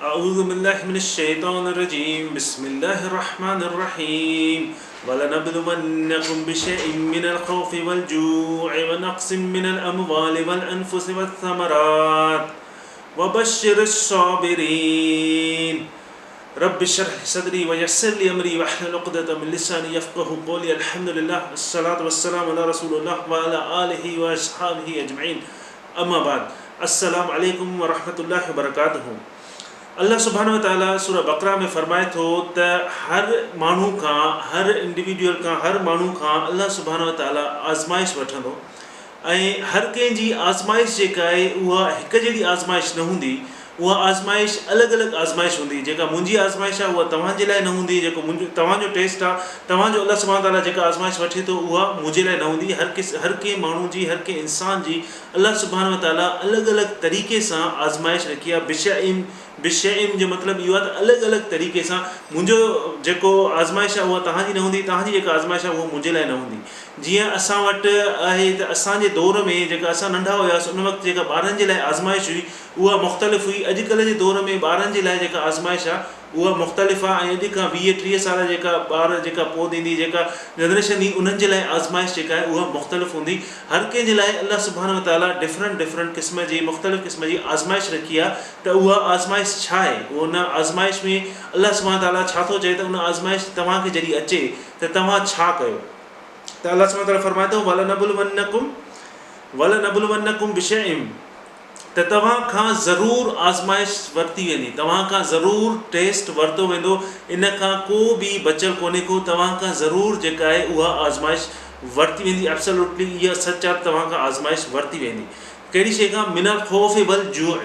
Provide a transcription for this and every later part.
اعوذ بالله من الشيطان الرجيم بسم الله الرحمن الرحيم ولنبلونكم بشيء من الخوف والجوع ونقص من الاموال والانفس والثمرات وبشر الصابرين رب اشرح لي صدري ويسر لي امري واحلل عقدة من لساني يفقهوا قولي الحمد لله الصلاة والسلام على رسول الله وعلى آله واصحابه اجمعين اما بعد السلام عليڪم ورحمة الله وبرڪاته الله سبحانه وتعالي سوره بقره ۾ فرمائي ٿو ته هر ماڻهو کان هر انڊيويڊيول کان هر ماڻهو کان الله سبحانه وتعالي آزمائش وٺندو ۽ هر ڪنهن جي آزمائش جيڪا آهي اها هڪ جهڙي آزمائش نه هوندي، اها آزمائش الڳ الڳ آزمائش هوندي، جيڪا منهنجي آزمائش آهي اها توهان جي لاء نه هوندي، جيڪو منهنجو توهان جو ٽيسٽ آهي، توهان جو الله سبحانه وتعاليٰ جيڪا آزمائش وٺي ٿو اها منهنجي لاء نه هوندي، هر ڪس هر ڪنهن ماڻهو جي هر ڪنهن انسان جي الله سبحانه وتعاليٰ الڳ الڳ طريقي سان آزمائش رکي آهي، بشيء بشيء جو مطلب اهو آهي ته الڳ الڳ طريقي سان منهنجو جيڪو آزمائش آهي اها توهان جي نه هوندي، توهان جي جيڪا آزمائش آهي اها منهنجي لاء نه هوندي. جيئن اسان وٽ آهي ته اسان جي دور ۾ جيڪا اسان ننڍا هياسين ان وقت جيڪا ٻارن جي لاء آزمائش هئي اها مختلف هئي اڄڪلهه جي دور ۾ ٻارن جي لاء جيڪا آزمائش آهي اها مختلف آهي ۽ اڄ کان 20 30 سال جيڪا ٻار جيڪا پوء ٿيندي جيڪا جنريشن ايندي انهن جي لاء آزمائش جيڪا آهي اها مختلف هوندي هر ڪنهن جي لاء الله سبحانه وتعاليٰ ڊفرنٽ ڊفرنٽ قسم جي مختلف قسم جي آزمائش رکي آهي ته اها آزمائش ڇا آهي ان آزمائش ۾ الله سبحانه وتعاليٰ ڇا ٿو چئي ته ان آزمائش توهان کي جڏهن اچي ته توهان ڇا ڪيو؟ ته الله سبحانه وتعاليٰ فرمائي ٿو، وَلَنَبْلُوَنَّڪُمْ وَلَنَبْلُوَنَّڪُمْ بِشَيْءٍ ته توهان کان ضرور آزمائش ورتي ويندي، توهان کان ضرور ٽيسٽ ورتو ويندو، ان کان ڪو به بچيل ڪونهي ڪو، توهان کان ضرور جيڪا آهي اها آزمائش ورتي ويندي، Absolutely اها سچ آهي ته توهان کان آزمائش ورتي ويندي. ڪهڙي شيء کان؟ مِنَ الْخَوْفِ وَالْجُوعِ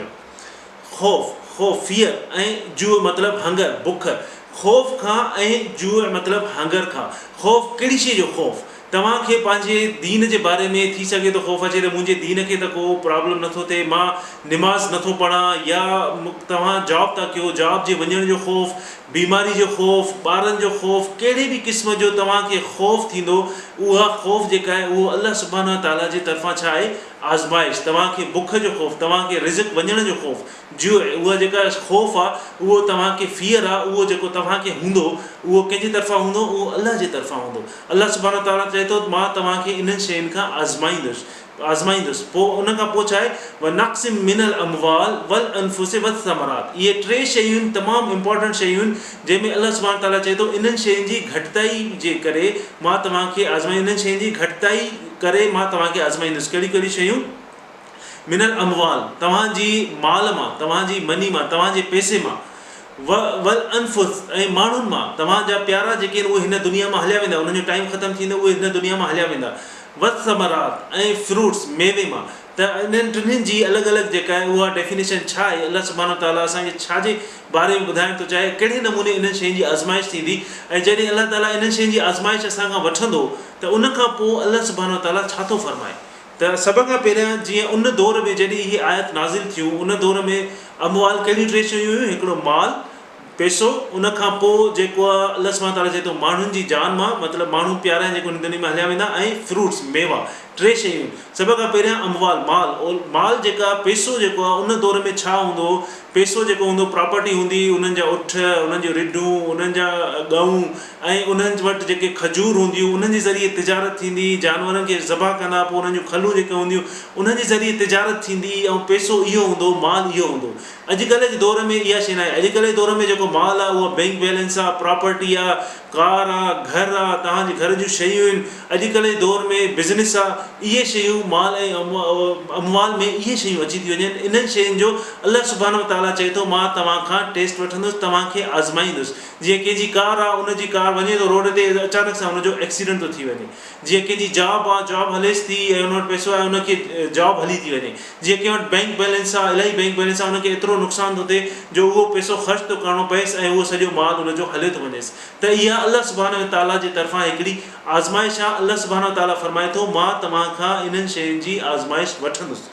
خوف، خوف، Fear، ۽ جوع مطلب هنگر، بک، خوف کان ۽ جوع مطلب هنگر کان. خوف ڪهڙي شيء جو خوف؟ توهان کي پنهنجي دين جي باري ۾ ٿي سگهي ٿو خوف اچي ته منهنجي دين کي ته ڪو پرابلم نٿو ٿئي، مان نماز نٿو پڙهان يا توهان جاب ٿا ڪيو، جاب جي وڃڻ جو خوف، بيماري جو خوف، ٻارن جو خوف، ڪهڙي به قسم جو توهان کي خوف ٿيندو، اها خوف جيڪا آهي اهو الله سبحانه وتعاليٰ جي طرفان ڇا آهي؟ آزمائش، توهان کي بک جو خوف، توهان کي رزق وڃڻ جو خوف، جوع، اها جيڪا خوف آ، اهو توهان کي Fear آ، اهو جيڪو توهان کي هوندو، اهو ڪنهن جي طرفان هوندو؟ اهو الله جي طرفان هوندو. الله سبحانه وتعاليٰ چئي ٿو ته مان توهان کي انهن شين کان آزمائيندس، آزمائيندس. پوء ان کان پوء ڇا آهي؟ ونقص من الاموال والانفس والثمرات اهي ٽي شيون تمام امپارٽنٽ شيون آهن، جنهن ۾ الله سبحانه وتعاليٰ چئي ٿو انهن شين جي گهٽتائي جي ڪري مان توهان کي آزمائيندس، انهن شين جي گهٽتائي ڪري مان توهان کي آزمائيندس. ڪهڙيون ڪهڙيون شيون؟ من الاموال، توهان جي مال مان، توهان جي مني مان، توهان جي پئسي مان، و والانفس، ۽ ماڻهن مان، توهان جا پيارا جيڪي آهن اهي هن دنيا مان هليا ويندا، انهن جو ٽائيم ختم ٿيندو اهي هن دنيا مان هليا ويندا، والثمرات، ۽ فروٽس، ميوي مان. ته انهن ٽنهين جي الڳ الڳ جيڪا آهي اها ڊيفينيشن ڇا آهي، الله سبحانه وتعاليٰ اسان کي ڇا جي باري ۾ ٻڌائڻ ٿو چاهي، ڪهڙي نموني انهن شين جي آزمائش ٿيندي ۽ جڏهن الله تعاليٰ انهن شين جي آزمائش اسان کان وٺندو ته ان کان پوء الله سبحانه وتعاليٰ ڇا ٿو فرمائي ته سڀ کان پهريان جيئن ان دور ۾ جڏهن اهي آيت نازل ٿيون ان دور ۾ اموال ڪهڙيون ٽي شيون هيون هڪڙو مال، پئسو، ان کان پوء جيڪو آ الله سبحانه وتعاليٰ چئي ٿو ماڻهن جي جان مان مطلب ماڻهو پيارا آهن جيڪو هن دنيا ۾ هليا ويندا ۽ فروٽس، ميوا، ٽي شيون سڀ کان پهريان اموال، مال، مال جيڪا پئسو جيڪو آ ان دور ۾ ڇا هوندو هو پئسو جيڪو هوندو هو پراپرٽي هوندي هئي انهن جا اٺ، انهن جون رڍون، انهن جا ڳئون ۽ انهن وٽ جيڪي کجور هونديون انهن جي ذريعي تجارت ٿيندي هئي جانورن کي ذبح ڪندا پوء انهن جون کلون جيڪي هونديون انهن جي ذريعي تجارت ٿيندي هئي ۽ پئسو اهو هوندو هو مال اهو هوندو هو. اڄڪلهه جي دور ۾ اها شيء ناهي. اڄڪلهه جي دور ۾ جيڪو مال آهي اهو بينڪ بيلنس آهي، پراپرٽي آهي، ڪار آهي، گهر آهي، توهان جي گهر جون شيون آهن. اڄڪلهه جي دور ۾ بزنس آهي. اهي شيون مال ۽ اموال ۾ اهي شيون اچي ٿيون وڃن. انهن شين جو الله سبحانه وتعاليٰ چئي ٿو مان توهان کان ٽيسٽ وٺندس، توهان کي آزمائيندس. جيئن ڪنهن جي ڪار آهي، ان جي ڪار وڃي ٿو روڊ تي اچانڪ سان ان جو ايڪسيڊنٽ ٿو ٿي وڃي. جيئن ڪنهن جي جاب آ، جاب هليس ٿي ۽ ان وٽ پئسو آهي ان کي جاب هلي ٿي وڃي. جيئن ڪنهن وٽ بينڪ بيلنس آ، الاهي بينڪ بيلنس آ، ان کي ايترو نقصان ٿو ٿئي جو اهو پئسو خرچ ٿو ڪرڻو پئيس ۽ اهو سڄو مال ان جو هليو ٿو وڃيس ته اها الله سبحانه وتعاليٰ جي طرفان هڪڙي آزمائش آ، الله سبحانه وتعاليٰ فرمائي ٿو مان توهان کان انهن شين جي آزمائش وٺندس.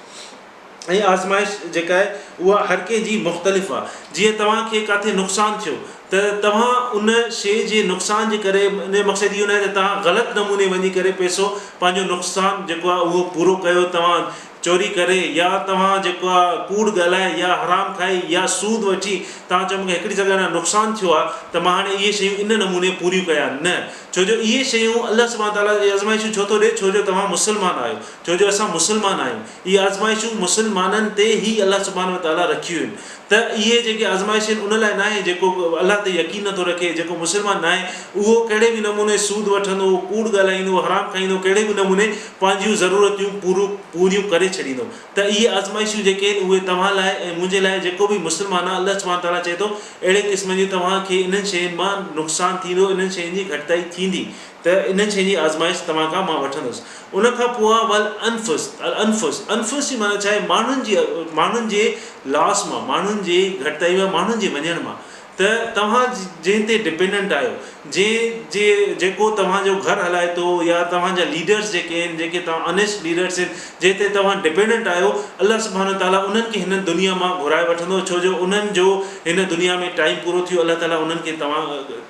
۽ آزمائش جيڪا آهي اها هر ڪنهن جي مختلف آهي. جيئن توهان کي ڪاٿي نقصان ٿيو ته توهان ان شيء جي نقصان جي ڪري ان جو مقصد اهو ناهي ته توهان غلط نموني وڃي ڪري پئسو پنهنجو نقصان جيڪو آهي اهو پورو ڪيو توهان چوري ڪري يا توهان جيڪو آ ڪوڙ ڳالهائي يا حرام کائي يا سود وٺي توهان چئو مون کي هڪڙي جڳهه ڏانهن نقصان ٿيو آ ته مان هاڻي اهي شيون ان نموني پوريون ڪيان نه ڇو جو اهي شيون الله سبحانه وتعاليٰ اهي آزمائشون ڇو ٿو ڏي ڇو جو توهان مسلمان آهيو ڇو جو اسان مسلمان آهيون اهي آزمائشون مسلمانن تي ئي الله سبحانه وتعاليٰ رکيون آهن ته اهي جيڪي آزمائش آهن ان لاء ناهي جيڪو الله تي يقين نٿو رکي جيڪو مسلمان ناهي اهو ڪهڙي به نموني سود وٺندو ڪوڙ ڳالهائيندو حرام کائيندو ڪهڙي به نموني پنهنجيون ضرورتيون پوريون ڪري ڇڏيندو ته اهي آزمائشون جيڪي آهن اهي توهان لاء ۽ منهنجي لاء جيڪو به مسلمان آهي الله سبحانه وتعاليٰ چئي ٿو اهڙي قسم جي توهان کي انهن شين مان نقصان ٿيندو انهن شين جي گهٽتائي ٿيندي ته انهن شين جي آزمائش توهان کان مان وٺندس ان کان پوء آهي والانفس الانفس انفس جي معنيٰ ڇا آهي ماڻهن جي ماڻهن جي لاس مان ماڻهن جي گهٽتائي مان ماڻهن جي وڃڻ مان ته توهان جنهن تي ڊپينڊنٽ آهيو، جنهن جي جيڪو توهان جو گهر هلائي ٿو يا توهان جا ليڊرس جيڪي آهن جيڪي توهان آنيسٽ ليڊرس آهن جنهن تي توهان ڊپينڊنٽ آهيو الله سبحانه وتعاليٰ انهن کي هن دنيا مان گهرائي وٺندو ڇو جو انهن جو هن دنيا ۾ ٽائيم پورو ٿيو الله تعاليٰ انهن کي توهان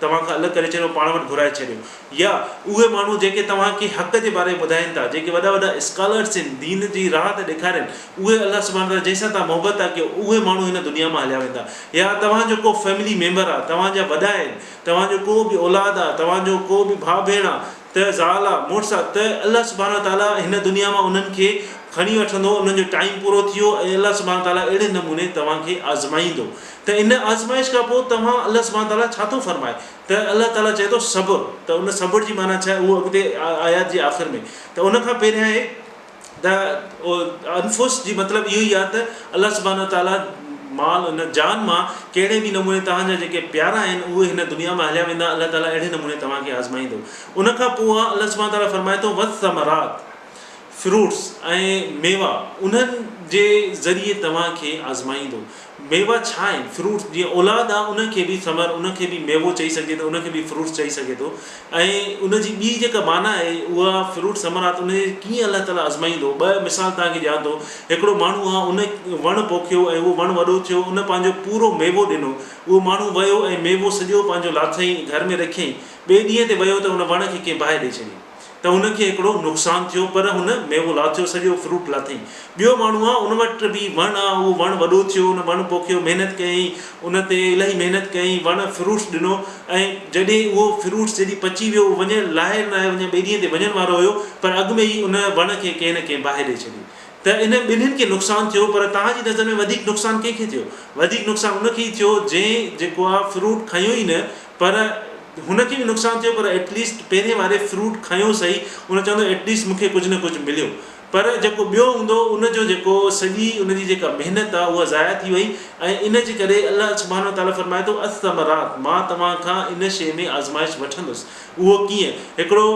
توهان کان الڳ ڪري ڇڏيو پاڻ وٽ گهرائي ڇڏيو يا اهي ماڻهو جيڪي توهان کي حق جي باري ۾ ٻڌائين ٿا، جيڪي وڏا وڏا اسڪالرس آهن، دين جي راهه ٿا ڏيکارين، اهي الله سبحانه وتعاليٰ جنهن سان توهان محبت ٿا ڪيو، اهي ماڻهو هن دنيا مان هليا ويندا. يا توهان جو ڪو فيملي ميمبر آهي، توهان جا وڏا آهن، توهان جو ڪو به اولاد آهي، توهان جو ڪو به ڀاء ڀيڻ آهي، ته زال آهي، مڙس آهي، ته الله سبحانه وتعاليٰ هن دنيا مان انهن کي کڻي وٺندو، انهن جو ٽائيم پورو ٿي ويو ۽ الله سبحانه وتعاليٰ اهڙي نموني توهان کي آزمائيندو. ته ان آزمائش کان پوء توهان الله سبحانه وتعاليٰ ڇا ٿو فرمائي؟ ته الله تعاليٰ چئي ٿو صبر ته ان صبر جي معنيٰ ڇا آهي اهو اڳتي آيات جي آخر ۾ ته ان کان پهريان آهي ته انفس جي مطلب اهو ئي آهي ته الله سبحانه وتعاليٰ مال ان جان مان ڪهڙي به نموني توهان جا جيڪي پيارا آهن اهي هن دنيا مان هليا ويندا الله تعاليٰ اهڙي نموني توهان کي آزمائيندو ان کان پوء الله سبحانه وتعاليٰ فرمائي ٿو والثمرات فروٽس ۽ ميوا انهن جي ذريعي توهان کي آزمائيندو. ميوا ڇا آهن؟ فروٽس جيئن اولاد آهي ان کي به ثمر ان کي به ميوو چئي سگهجي ٿو ان کي به فروٽس چئي سگهي ٿو ۽ ان جي ٻي جيڪا معنيٰ آهي اها فروٽس ثمرات ان جي ڪيئن الله تعالي آزمائيندو ٻه مثال توهان کي ڏيان ٿو هڪڙو ماڻهو آهي ان وڻ پوکيو ۽ اهو وڻ وڏو ٿيو ان پنهنجو پورو ميوو ڏنو اهو ماڻهو ويو ۽ ميوو سڄو پنهنجو لاٿائين گهر ۾ رکيائين ٻئي ڏينهن تي ويو ته ان وڻ کي ڪنهن باهه ڏئي ڇڏي. ته هن کي هڪڙو نقصان ٿيو پر هن ميوو لاٿيو سڄو فروٽ لاٿئين. ٻيو ماڻهو آ ان وٽ به وڻ آ اهو وڻ وڏو ٿيو ان وڻ پوکيو محنت ڪيائين ان تي الاهي محنت ڪيائين وڻ فروٽس ڏنو ۽ جڏهن اهو فروٽس جڏهن پچي ويو اهو وڃڻ لاهي نه آيو وڃي ٻئي ڏينهن تي وڃڻ وارو هيو پر اڳ ۾ ئي ان وڻ کي ڪنهن نه ڪنهن باهه ڏئي ڇڏي ته ان ٻنهين کي نقصان ٿيو پر توهان جي نظر ۾ وڌيڪ نقصان ڪنهن کي ٿيو؟ وڌيڪ نقصان ان کي ئي ٿيو جنهن جيڪو آ فروٽ کنيو ئي نه پر هن کي به نقصان ٿيو پر ايٽ ليسٽ پهرين واري فروٽ کنيو سهي ان چوندو ايٽ ليسٽ مون کي ڪجهه نه ڪجهه مليو پر جيڪو ٻيو هوندو ان جو جيڪو سڄي ان جي جيڪا محنت آ اها ضايع ٿي وئي ۽ ان جي ڪري الله سبحانه وتعاليٰ فرمائي ٿو الثمرات مان توهان کان ان شيء ۾ آزمائش وٺندس اهو ڪيئن هڪڙو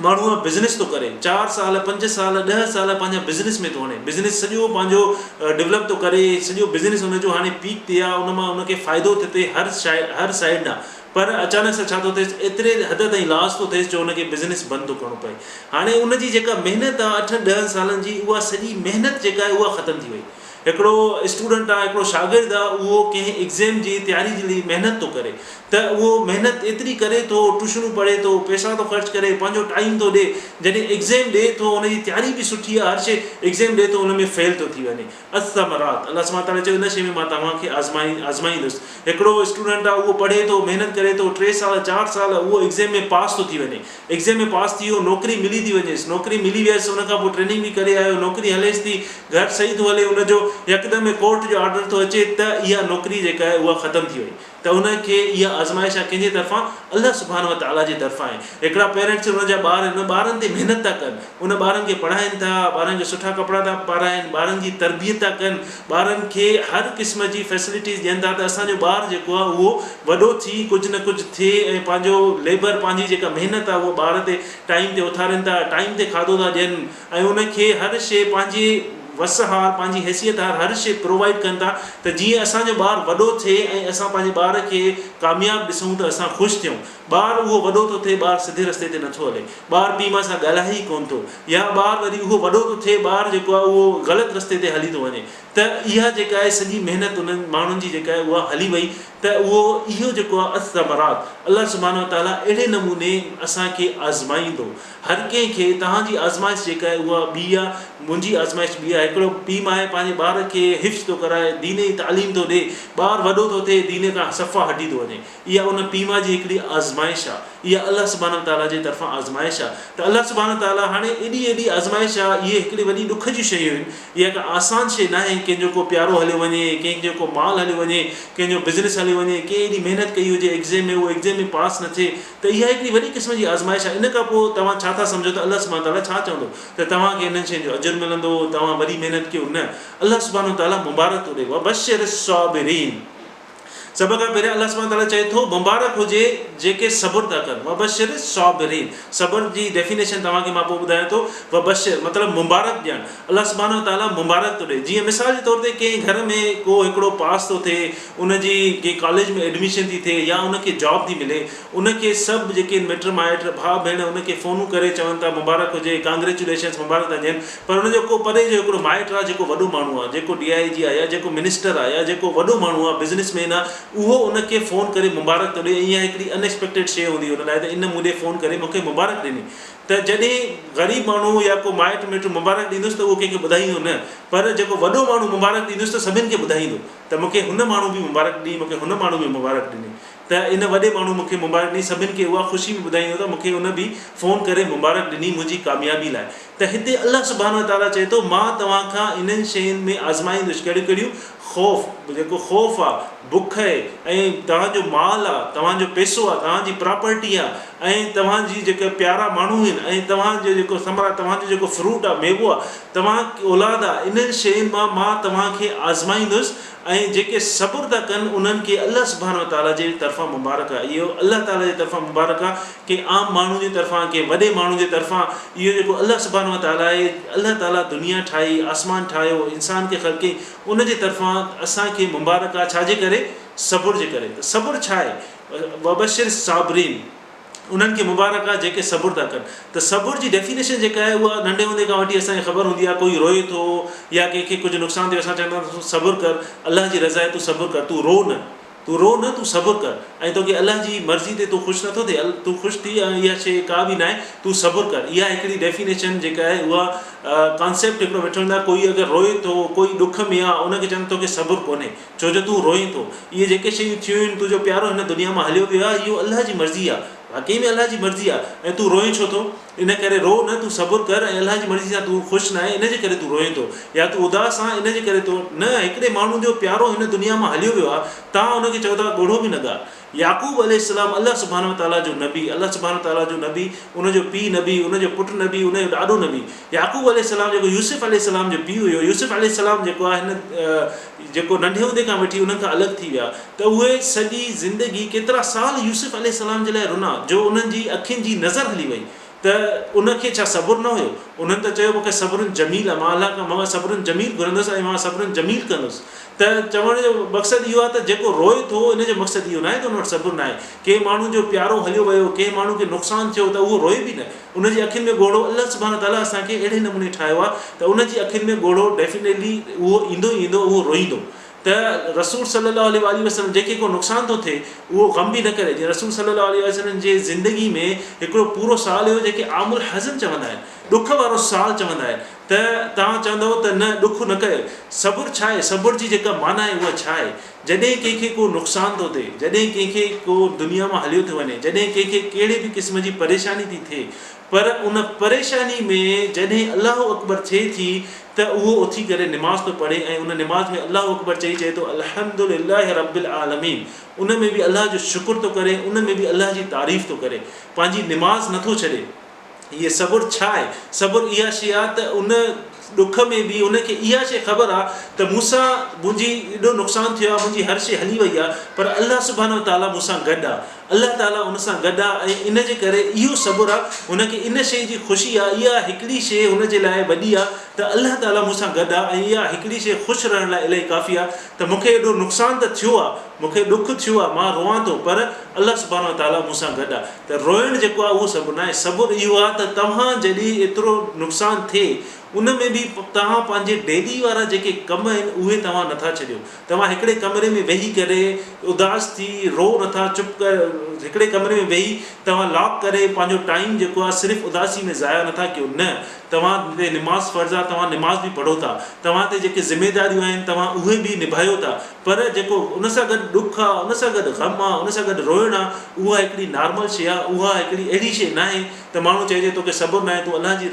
ماڻهو آ بزنس ٿو ڪري چار سال پنج سال ڏهه سال پنهنجا بزنس ۾ ٿو هڻي بزنس سڄو پنهنجو ڊولپ ٿو ڪري سڄو بزنس ان جو هاڻي پيڪ تي آ ان مان ان کي فائدو ٿو ٿئي هر شاء هر سائيڊ ڏانهن پر اچانڪ سان ڇا ٿو ٿئيس ايتري حد تائين لاس ٿو ٿئيس جو ان کي بزنس بند ٿو ڪرڻو پئي هاڻي ان جي جيڪا محنت آ اٺن ڏهن سالن جي اها سڄي محنت جيڪا آهي اها ختم ٿي وئي هڪڙو اسٽوڊنٽ آ هڪڙو شاگرد آ اهو ڪنهن ايگزيم جي تياري جي لئي محنت ٿو ڪري ته اهو محنت ايتري ڪري ٿو ٽيوشنون پڙهي ٿو پئسا ٿو خرچ ڪري پنهنجو ٽائيم ٿو ڏي جڏهن ايگزيم ڏي ٿو ان جي تياري به سٺي آ هر شي ايگزيم ڏي ٿو ان ۾ فيل ٿو ٿي وڃي الثمرات الله سبحانه وتعالي چيو ان شي ۾ مان توهان کي آزمائي آزمائيندس هڪڙو اسٽوڊنٽ آ اهو پڙهي ٿو محنت ڪري ٿو ٽي سال چار سال اهو ايگزيم ۾ پاس ٿو ٿي وڃي ايگزيم ۾ پاس ٿي ويو، نوڪري ملي ٿي وڃيس، نوڪري ملي ويس، ان کان پوء ٽريننگ به ڪري آيو، نوڪري هليس ٿي، گهر صحيح ٿو هلي ان جو، يڪدم ۾ ڪورٽ جو آرڊر ٿو اچي ته اها نوڪري جيڪا آهي اها ختم ٿي وئي ته ان کي اها آزمائش آهي ڪنهن جي طرفان؟ الله سبحانه وتعاليٰ جي طرفان آهي. هڪڙا پيرنٽس ان جا ٻار ان ٻارن تي محنت ٿا ڪن، ان ٻارن کي پڙهائين ٿا، ٻارن کي سٺا ڪپڙا ٿا پارائين، ٻارن جي تربيت ٿا ڪن، ٻارن کي هر قسم جي فيسلٽيز ڏين ٿا ته اسان جو ٻار جيڪو آهي اهو وڏو ٿي ڪجهه نه ڪجهه ٿئي ۽ پنهنجو ليبر پنهنجي جيڪا محنت آهي اها ٻار تي ٽائيم تي اٿارين ٿا ٽائيم تي کاڌو ٿا ڏين ۽ ان کي هر شيء پنهنجي وس هار پنهنجي حيثيت هار هر شيء پرووائيڊ ڪن ٿا ته جيئن اسان جو ٻار وڏو ٿئي ۽ اسان پنهنجي ٻار کي ڪامياب ڏسون ته اسان خوش ٿيون. ٻار اهو وڏو ٿو ٿئي ٻار سڌي رستي تي نٿو هلي. ٻار پيء ماء سان ڳالهائي ئي ڪونه ٿو يا ٻار وري اهو وڏو ٿو ٿئي ٻار جيڪو آهي اهو غلط رستي تي هلي ٿو وڃي ته اها جيڪا آهي سڄي محنت انهن ماڻهن جي جيڪا آهي اها هلي وئي ته اهو اهو جيڪو آهي الثمرات الله سبحانه وتعاليٰ اهڙي نموني اسان کي آزمائيندو هر ڪنهن کي توهان جي آزمائش جيڪا آهي اها ٻي آهي منهنجي آزمائش ٻي آهي هڪڙو پيء ماء پنهنجي ٻار کي حفظ ٿو ڪرائي دين جي تعليم ٿو ڏي ٻار وڏو ٿو ٿئي دين کان صفا هٽي ٿو وڃي اها ان پيء ماء جي هڪڙي آزمائش آهي اها الله سبحانه وتعاليٰ جي طرفان آزمائش آهي ته الله سبحانه وتعاليٰ هاڻي ايڏي ايڏي آزمائش آهي اهي هڪڙي وڏي ڏک جون شيون آهن اها ڪا آسان شيء ناهي ڪنهن جو ڪو پيارو هليو وڃي ڪنهن جو ڪو مال هليو وڃي ڪنهن جو بزنس هليو وڃي ڪنهن ايڏي محنت ڪئي هجي ايگزيم ۾ اهو ايگزيم ۾ پاس نه ٿئي ته اها هڪڙي وڏي قسم جي آزمائش آهي، ان کان پوء توهان ڇا ٿا سمجهو ته الله سبحانه وتعاليٰ ڇا چوندو ته توهان کي انهن شين جو اجر ملندو، توهان وڏي محنت ڪيو، نه، الله سبحانه وتعاليٰ مبارڪ ٿو ڏئي، وبشر الصابرين سڀ کان پهريان الله سبحانه وتعاليٰ چئي ٿو مبارڪ هجي جيڪي صبر ٿا ڪن، وبشر الصابرين صبر جي ڊيفينيشن توهان کي مان پوء ٻڌايان ٿو، وبشر مطلب مبارڪ ڏيڻ، الله سبحانه وتعاليٰ مبارڪ ٿو ڏئي، جيئن مثال جي طور تي ڪنهن گهر ۾ ڪو هڪڙو پاس ٿو ٿئي، ان جي ڪنهن ڪاليج ۾ ايڊميشن ٿي ٿئي يا ان کي جاب ٿي ملي ان کي سڀ جيڪي مٽ مائٽ ڀاء ڀيڻ ان کي فونون ڪري چون ٿا مبارڪ هجي ڪانگريچوليشنس مبارڪ ٿا ڏين پر ان جو ڪو پري جو هڪڙو مائٽ آ جيڪو وڏو ماڻهو آ جيڪو ڊي I جي آ يا جيڪو منسٽر آ يا جيڪو وڏو ماڻهو آ بزنس مين آ اهو ان کي فون ڪري مبارڪ ٿو ڏي ۽ اها هڪڙي ان ايڪسپيڪٽيڊ شيء هوندي ان لاء ته ان مون ڏي فون ڪري مون کي مبارڪ ڏني ته جڏهن غريب ماڻهو يا ڪو مائٽ مٽ مبارڪ ڏيندس ته اهو ڪنهن کي ٻڌائيندو نه پر جيڪو وڏو ماڻهو مبارڪ ڏيندس ته سڀن کي ٻڌائيندو ته مون کي هن ماڻهو به مبارڪ ڏني، مون کي هن ماڻهو به مبارڪ ڏني ته ان وڏي ماڻهو مون کي مبارڪ ڏني، سڀن کي اها خوشي به ٻڌائيندو ته مون کي ان به فون ڪري مبارڪ ڏني منهنجي ڪاميابي لاء ته هتي الله سبحانه وتعاليٰ چئي ٿو مان توهان کان انهن شين ۾ آزمائيندس ڪهڙيون ڪهڙيون خوف جيڪو خوف آ بک اهي ۽ توهان جو مال آ توهان جو پئسو آ توهان جي پراپرٽي آ ۽ توهان جي جيڪي پيارا ماڻهو آهن ۽ توهان جو جيڪو ثمر آ توهان جو جيڪو فروٽ آ ميوو آ توهان اولاد آ، انهن شين مان مان توهان کي آزمائيندس ۽ جيڪي صبر ٿا ڪن انهن کي الله سبحانه وتعاليٰ جي طرفان مبارڪ آ. اهو الله تعاليٰ جي طرفان مبارڪ آ، ڪنهن عام ماڻهو جي طرفان، ڪنهن وڏي ماڻهو جي طرفان، اهو جيڪو الله سبحانه وتعاليٰ آهي، الله تعاليٰ دنيا ٺاهي، آسمان ٺاهيو، انسان کي خلقيائين، ان جي طرفان اسان کي مبارڪ آ، ڇا جي ڪري؟ صبر جي ڪري. ته صبر ڇا آهي؟ وبشر الصابرين. انهن کي مبارڪ آ جيڪي صبر ٿا ڪن ته صبر جي ڊيفينيشن جيڪا آهي اها ننڍي هوندي کان وٺي اسان کي خبر هوندي آهي ڪوئي روئي ٿو يا ڪنهن کي ڪجهه نقصان ٿيو اسان چوندا آهيون صبر ڪر الله جي رضا آهي تون صبر ڪر تون رو نه تون رو نه تون صبر ڪر ۽ توکي الله جي مرضي تي تون خوش نٿو ٿئي تون خوش ٿي ۽ اها شيء ڪا به ناهي تون صبر ڪر اها هڪڙي ڊيفينيشن جيڪا آهي اها ڪانسيپٽ هڪڙو ويٺو هوندو آهي ڪوئي اگر روئي ٿو ڪوئي ڏک ۾ آهي ان کي چوندا توکي صبر ڪونهي ڇو جو تون روئين ٿو. اهي جيڪي شيون ٿيون آهن، تنهنجو پيارو هن دنيا مان هليو ويو آهي، اهو الله جي مرضي آهي. واقعي ۾ الله جي مرضي آهي ۽ تون روئين ڇو ٿو؟ ان ڪري رو نه، تون صبر ڪر ۽ الله جي مرضي سان تون خوش ناهين، ان جي ڪري تون روئين ٿو يا تون اداس آهين، ان جي ڪري تو نه، هڪڙي ماڻهو جو پيارو هن دنيا مان هليو ويو آهي، توهان ان کي چئو ٿا ڳوڙهو به نه ڳار. يعقوب عليه السلام الله سبحانه وتعاليٰ جو نبي، الله سبحانه وتعاليٰ جو نبي، ان جو پيء نبي، ان جو پٽ نبي، ان جو ڏاڏو نبي. يعقوب عليه السلام جيڪو يوسف عليه السلام جو پيء هيو، يوسف عليه السلام جيڪو آهي هن جيڪو ننڍي هوندي کان وٺي انهن کان الڳ ٿي ويا ته اهي سڄي زندگي ڪيترا سال يوسف عليه السلام جي لاء رنا جو انهن جي اکين جي نظر هلي وئي ته ان کي ڇا صبر نه هيو؟ انهن ته چيو مون کي صبر جميل آهي مان الله کان مان صبر جميل گهرندس ۽ مان صبر جميل ڪندس ته چوڻ جو مقصد اهو آهي ته جيڪو روئي ٿو ان جو مقصد اهو ناهي ته ان وٽ صبر ناهي. ڪنهن ماڻهو جو پيارو هليو ويو، ڪنهن ماڻهو کي نقصان ٿيو ته اهو روئي به نه. ان جي اکين ۾ ڳوڙهو الله سبحانه وتعاليٰ اسان کي اهڙي نموني ٺاهيو آهي ته ان جي اکين ۾ ڳوڙهو ڊيفينيٽلي اهو ايندو ئي ايندو اهو روئيندو ته رسول صلي الله عليه واٰله وسلم جنهن کي ڪو نقصان ٿو ٿئي اهو غم به نه ڪري جيئن رسول صلي الله عليه وسلم جي زندگي ۾ هڪڙو پورو سال هيو جنهن کي عام الحزن چوندا آهن ڏک وارو سال چوندا آهن ته توهان چوندؤ ته نه ڏک نه ڪيو صبر ڇا آهي صبر جي جيڪا معنيٰ آهي اها ڇا آهي جڏهن ڪنهن کي ڪو نقصان ٿو ٿئي، جڏهن ڪنهن کي ڪو دنيا مان هليو ٿو وڃي، جڏهن ڪنهن کي ڪهڙي به قسم جي پريشاني ٿي ٿئي، پر ان پريشاني ۾ جڏهن الله اڪبر ٿئي ٿي ته اهو اٿي ڪري نماز ٿو پڙهي ۽ ان نماز ۾ الله اڪبر چئي چئي ٿو الحمد لله رب العالمين ان ۾ به الله جو شڪر ٿو ڪري ان ۾ به الله جي تعريف ٿو ڪري پنهنجي نماز نٿو ڇڏي. هيء صبر ڇا آهي؟ صبر اها شيء آهي ته ان ڏک ۾ به ان کي اها شيء خبر آهي ته مون سان منهنجي ايڏو نقصان ٿيو آهي، منهنجي هر شيء هلي وئي آهي، پر الله سبحانه وتعاليٰ مون سان گڏ آهي. الله تعاليٰ ان سان گڏ آ ۽ ان جي ڪري اهو صبر آ، هن کي ان شيء جي خوشي آ، اها هڪڙي شيء هن جي لاء وڏي آ ته الله تعاليٰ مون سان گڏ آ ۽ اها هڪڙي شيء خوش رهڻ لاء الاهي ڪافي آ ته مون کي ايڏو نقصان ته ٿيو آ، مون کي ڏک ٿيو آ، مان روئان ٿو پر الله سبحانه وتعاليٰ مون سان گڏ آ ته روئڻ جيڪو آ اهو صبر ناهي، صبر اهو آ ته توهان جڏهن ايترو نقصان ٿئي ان ۾ به توهان پنهنجي ڊيلي وارا جيڪي ڪم آهن اهي توهان نٿا ڇڏيو، توهان هڪڙي ڪمري ۾ ويهي ڪري اداس ٿي رو نٿا چپ ڪري هڪڙي ڪمري ۾ ويهي توهان لاڪ ڪري پنهنجو ٽائيم جيڪو آهي صرف اداسي ۾ ضايع نٿا ڪيو نه توهان تي نماز فرض آهي توهان نماز به پڙهو ٿا توهان تي جيڪي ذميداريون آهن توهان اهي به نڀايو ٿا پر جيڪو ان سان گڏ ڏک آهي ان سان گڏ غم آهي ان سان گڏ روئڻ آهي اها هڪڙي نارمل شيء آهي اها هڪڙي اهڙي شيء ناهي ته ماڻهو چئجي توکي صبر ناهي، تون الله جي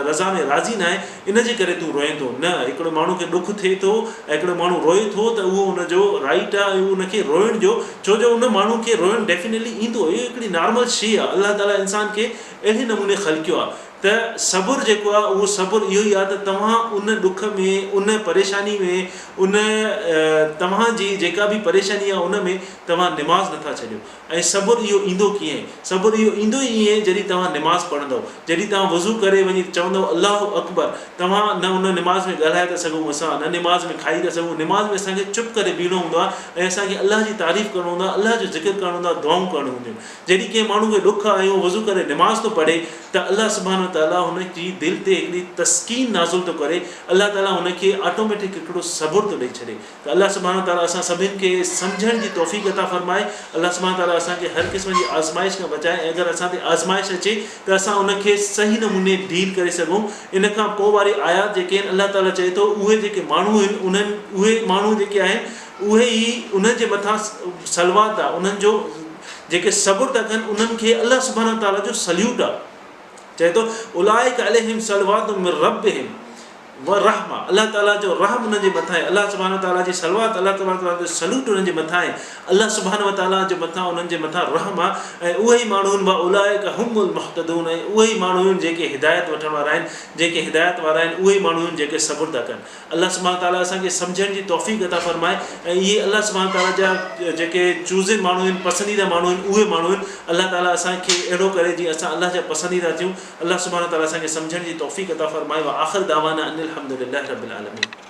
رضا ۾ راضي ناهين، ان جي ڪري تون روئين ٿو. نه، هڪڙو ماڻهو کي ڏک ٿئي ٿو ۽ هڪڙو ماڻهو روئي ٿو ته اهو ان جو رائيٽ آهي ۽ ان کي روئڻ جو، ڇو جو ان ماڻهو کي روئڻ ڊيفينيٽلي ايندو، اهو هڪڙي نارمل شيء آهي، الله تعاليٰ انسان کي اهڙي نموني خلقيو آهي ته صبر جيڪو آهي اهو صبر اهو ئي آهي ته توهان ان ڏک ۾، ان پريشاني ۾، ان توهان جي جيڪا به پريشاني آهي ان ۾ توهان نماز نٿا ڇڏيو. ۽ صبر اهو ايندو ڪيئن؟ صبر اهو ايندو ئي ائين جڏهن توهان نماز پڙهندؤ، جڏهن توهان وضو ڪري وڃي چوندؤ الله اڪبر، توهان نه ان نماز ۾ ڳالهائي ٿا سگهون اسان نه نماز ۾ کائي ٿا سگهون، نماز ۾ اسان کي چپ ڪري بيهڻو هوندو آهي ۽ اسان کي الله جي تعريف ڪرڻو هوندو آهي، الله جو ذڪر ڪرڻو هوندو آهي، دعائون ڪرڻيون هونديون آهن. جڏهن ڪنهن ماڻهو کي ڏک آهي ۽ اهو وضو ڪري نماز ٿو پڙهي ته الله سبحانه وتعاليٰ هن جي دل تي هڪڙي تسڪين نازل ٿو ڪري، الله تعاليٰ هن کي آٽوميٽڪ هڪڙو صبر ٿو ڏئي ڇڏي. ته الله سبحانه وتعاليٰ اسان سڀني کي سمجهڻ جي توفيق عطا فرمائي، الله سبحانه وتعاليٰ اسان کي هر قسم جي آزمائش کان بچائي ۽ اگر اسان تي آزمائش اچي ته اسان ان کي صحيح نموني ڊيل ڪري سگهون، ان کان پوء واري آيات جيڪي آهن الله تعاليٰ چئي ٿو اهي جيڪي ماڻهو آهن انهن اهي ماڻهو جيڪي آهن اهي ئي انهن جي مٿان صلوات آهي انهن جو جيڪي صبر ٿا ڪن انهن کي الله سبحانه وتعاليٰ جو سليوٽ آهي چئي ٿو اولئک عليهم صلوات من ربهم ورحمة، الله تعاليٰ جو رحم انهن جي مٿان آهي، الله سبحانه وتعاليٰ جي صلوات، الله تبارڪ وتعاليٰ جو سلوٽ انهن جي مٿان آهي، الله سبحانه وتعاليٰ جي مٿان انهن جي مٿان رحم آهي ۽ اهي ئي ماڻهو آهن واولئک هم المهتدون ۽ اهي ئي ماڻهو آهن جيڪي هدايت وٺڻ وارا آهن، جيڪي هدايت وارا آهن اهي ئي ماڻهو آهن جيڪي صبر ٿا ڪن. الله سبحانه وتعاليٰ اسان کي سمجهڻ جي توفيق عطا فرمائي ۽ اهي الله سبحانه وتعاليٰ جا جيڪي چوزن ماڻهو آهن، پسنديده ماڻهو آهن اهي ماڻهو آهن، الله تعاليٰ اسان کي اهڙو ڪري جيئن اسان الله جا پسنديده ٿيون. الله سبحانه وتعالي اسان کي سمجهڻ جي توفيق عطا فرمائي واخر دعوانا ان الحمد لله رب العالمين.